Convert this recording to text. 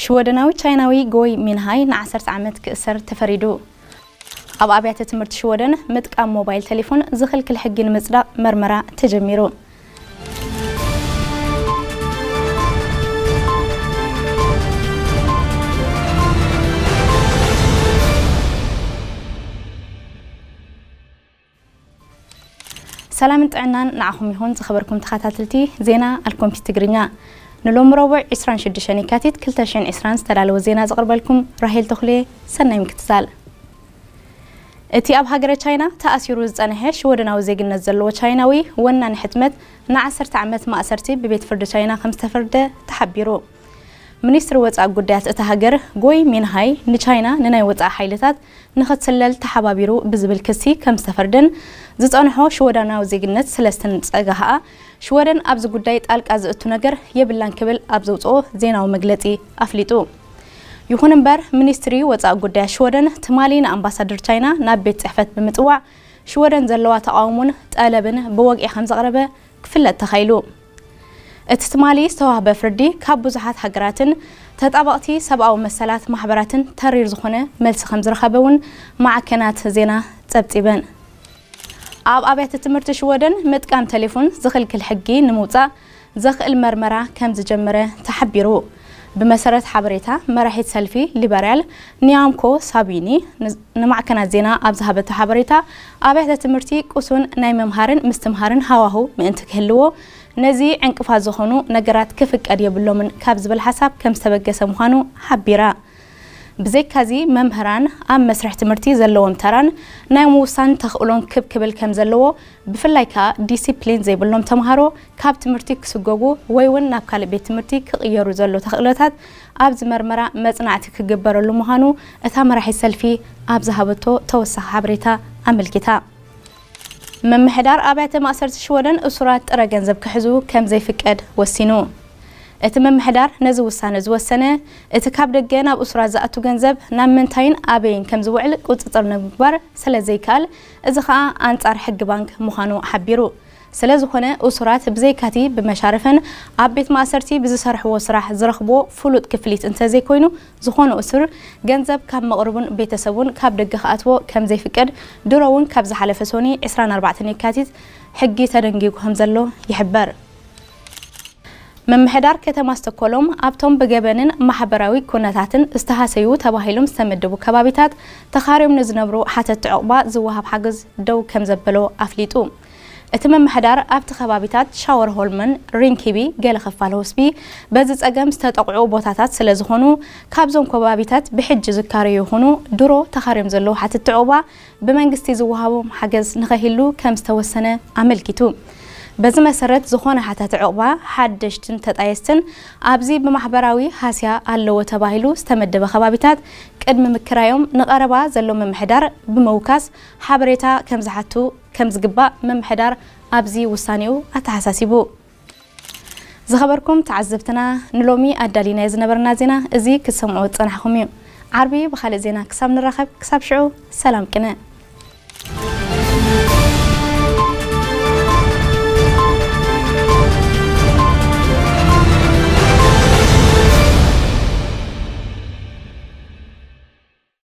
ሽወደናዊ ቻይናዊ ጎይ ሚንሃይ ንዓሰርተ ዓመት ክእሰር ተፈሪዱ። ኣብ ኣብያተ ትምህርቲ ሽወደን ምጥቃም ሞባይል ቴሌፎን ዝኽልክል ሕጊ ንምጽዳቕ መርመራ ተጀሚሩ። ሰላምን ጥዕናን ንዓኹም ይኹን ዝኸበርኩም ተኸታተልቲ ዜና ኣልኮምፒስ ትግርኛ። ንሎሚ ረቡዕ ዕስራን ሽዱሽተን የካቲት ክልተ ሽሕን ዕስራን ዝተዳለወ ዜና ዘቕርበልኩም ራሄል ተኽሌ። ሰናይ ምክትታል። እቲ ኣብ ሃገረ ቻይና ተኣሲሩ ዝጸንሐ ሽወደናዊ ዜግነት ዘለዎ ቻይናዊ ወናኒ ሕትመት ንዓሰርተ ዓመት ማእሰርቲ ብቤት ፍርዲ ቻይና ከም ዝተፈርደ ተሓቢሩ። ሚኒስትሪ ወጻኢ ጉዳያት እታ ሃገር ጎይ ሚንሃይ ንቻይና ንናይ ወጻኢ ሓይልታት ንኽትስለል ተሓባቢሩ ብዝብል ክሲ ከም ዝተፈርደን ዝጸንሖ ሽወደናዊ ዜግነት ስለስተን ጸጋ ኸኣ ሽወደን ኣብዚ ጉዳይ ጣልቃ ዝእቱ ነገር የብላን ክብል ኣብ ዘውጽኦ ዜናዊ መግለጺ ኣፍሊጡ። ይኹን እምበር ሚኒስትሪ ወጻኢ ጉዳያት ሽወደን ትማሊ ንኣምባሳደር ቻይና ናብ ቤት ጽሕፈት ብምጽዋዕ ሽወደን ዘለዋ ተቓውሞን ጠለብን ብወግዒ ከም ዘቕረበ ክፍለጥ ተኻኢሉ። እቲ ትማሊ ዝተዋህበ ፍርዲ ካብ ብዙሓት ሃገራትን ተጣበቕቲ ሰብኣዊ መሰላት ማሕበራትን ተሪር ዝኾነ መልሲ ከም ዝረኸበ እውን ማዕከናት ዜና ጸብጺበን። ኣብ ኣብያተ ትምህርቲ ሽወደን ምጥቃም ቴሌፎን ዝኽልክል ሕጊ ንምውጻእ ዘኽእል መርመራ ከም ዝጀመረ ተሓቢሩ። ብመሰረት ሓበሬታ መራሒት ሰልፊ ሊበርያል ኒያምኮ ሳቢኒ ንማዕከናት ዜና ኣብ ዝሃበቶ ሓበሬታ ኣብያተ ትምህርቲ ቅሱን ናይ ምምሃርን ምስትምሃርን ሃዋሁ ምእንቲ ክህልዎ ነዚ ዕንቅፋት ዝኾኑ ነገራት ክፍቀድ የብሎምን ካብ ዝብል ሓሳብ ከም ዝተበገሰ ምዃኑ ሓቢራ። ብዘይካዚ መምህራን ኣብ መስርሕ ትምህርቲ ዘለዎም ተራን ናይ ምውሳን ተኽእሎን ክብ ክብል ከም ዘለዎ ብፍላይ ከኣ ዲሲፕሊን ዘይብሎም ተምሃሮ ካብ ትምህርቲ ክስጎጉ ወይ እውን ናብ ካልእ ቤት ትምህርቲ ክቕየሩ ዘሎ ተኽእሎታት ኣብዚ መርመራ መጽናዕቲ ክግበረሉ ምዃኑ እታ መራሒት ሰልፊ ኣብ ዝሃበቶ ተወሳኺ ሓበሬታ ኣመልኪታ። ምምሕዳር ኣብያተ ማእሰርቲ ሽወደን እሱራት ጥረ ገንዘብ ክሕዙ ከም ዘይፍቀድ ወሲኑ። እቲ ምምሕዳር ነዚ ውሳነ ዝወሰነ እቲ ካብ ደገ ናብ እሱራት ዝኣቱ ገንዘብ ናብ ምንታይን ኣበይን ከም ዝውዕል ቁጽጽር ንምግባር ስለ ዘይከኣል እዚ ኸኣ ኣንጻር ሕጊ ባንክ ምዃኑ ሓቢሩ። ስለ ዝኾነ እሱራት ብዘይካቲ ብመሻርፈን ኣብ ቤት ማእሰርቲ ብዝሰርሕዎ ስራሕ ዝረኽብዎ ፍሉጥ ክፍሊት እንተዘይኮይኑ ዝኾነ እሱር ገንዘብ ካብ መቕርቡን ቤተሰቡን ካብ ደገ ክኣትዎ ከም ዘይፍቀድ ድሮ እውን ካብ ዝሓለፈ ሶኒ ዕስራን ኣርባዕተን የካቲት ሕጊ ተደንጊጉ ከም ዘሎ ይሕበር። ምምሕዳር ከተማ ስቶኮሎም ኣብቶም ብገበንን ማሕበራዊ ኩነታትን ዝተሃሰዩ ተባሂሎም ዝተመደቡ ከባቢታት ተኻርዮም ንዝነብሩ ሓተቲ ዕቑባ ዝወሃብ ሓገዝ ደው ከም ዘበሎ ኣፍሊጡ። እቲ ምምሕዳር ኣብቲ ከባቢታት ሻወር ሆልመን ሪንኪቢ ገለ ክፋል ሆስቢ በዚ ጸገም ዝተጠቕዑ ቦታታት ስለ ዝኾኑ ካብዞም ከባቢታት ብሕጂ ዝካረዩ ይኹኑ ድሮ ተኻርዮም ዘለዉ ሓተቲ ዕቑባ ብመንግስቲ ዝወሃቦም ሓገዝ ንኸይህሉ ከም ዝተወሰነ ኣመልኪቱ። በዚ መሰረት ዝኾነ ሓታቲ ዕቑባ ሓደሽትን ተጣየስትን ኣብዚ ብማሕበራዊ ሃስያ ኣለዎ ተባሂሉ ዝተመደበ ከባቢታት ቅድሚ ምክራዮም ንቐረባ ዘሎ ምምሕዳር ብምውካስ ሓበሬታ ከም ዝሓቱ ከም ዝግባእ ምምሕዳር ኣብዚ ውሳኔኡ ኣተሓሳሲቡ። ዝኸበርኩም ተዓዘብትና ንሎሚ ኣዳሊናዮ ዝነበርና ዜና እዚ ክትሰምዑ ዝጸናሕኹም እዩ። ዓርቢ ብኻልእ ዜና ክሳብ ንራኸብ ክሳብ ሽዑ ሰላም ቅነ።